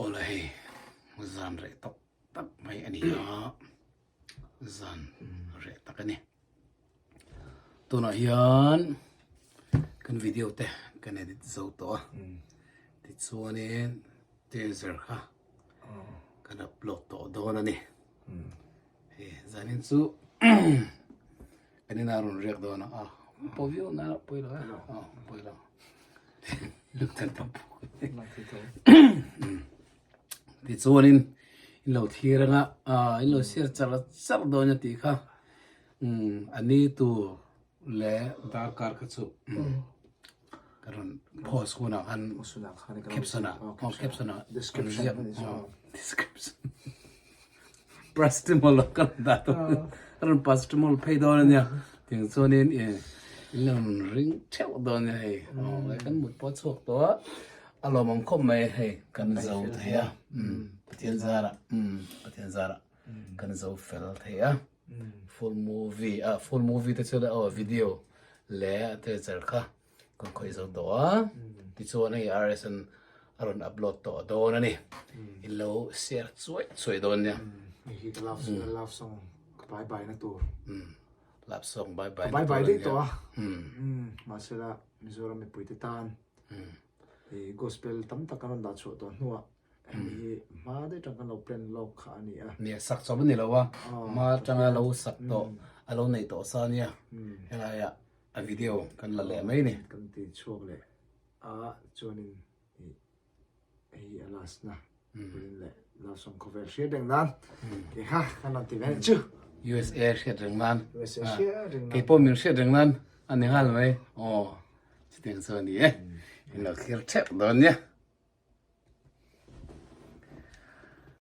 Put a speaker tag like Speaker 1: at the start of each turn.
Speaker 1: Awle hei zan reh tawk tak mai a ni a, zan reh tak a ni. Tunah hian kan video te kan edit zo tawh a, tichuanin teaser kha kan upload tawh dawn a ni. Hei zanin chu kan inah rawn riak dawn a, a paw viau na pawi lo e, aw pawi lo. Tichuanin in lo thlir anga in lo share char char dawn a tih kha a ni tur leh darkar kha chu ka rawn post hunah khan caption ah caption ah description description Paracetamol a ka rawn dah tawh a rawn paracetamol phei dawn a nia tiang chuanin ih in lo rawn ring theuh dawn a nia hei aw kan mut pawh a chhuak tawh a a lawmawm khawp mai hei kan zo thei a umm Pathian zarah umm Pathian zarah kan zo fel thei a full movie ah full movie te chu aw video leh a te char kha. Kan khawih zo tawh a, tichuan hei RSN a rawn upload tawh dawn a ni. In lo share chuai chuai dawn nia.
Speaker 2: Hei hi ka love love song ka bye bye na tur.
Speaker 1: Love song bye bye
Speaker 2: na tur. Ka bye bye daih tawh a. Mahsela Mizoram mipui te tan i gospel tam tak an rawn dah chhuah tawh hnuah hemi hi hma daih tang kan lo plan lawk kha a ni a.
Speaker 1: Nia sak chawp a ni lo a, hma atanga lo sak tawh a lo neih tawh sa nia helaiah A video kan la leh mai ni.
Speaker 2: Kan ti chhuak leh a chuanin ih hei a last na turin leh love song khawvel hriat reng nan tih kha kan rawn ti ve anih chu.
Speaker 1: USA hriat reng nan.
Speaker 2: USA hriat reng nan.
Speaker 1: Kei pawh min hriat reng nan a ni nghal mai. Aw chutiang chu a ni e. In lo thlir theuh dawn nia.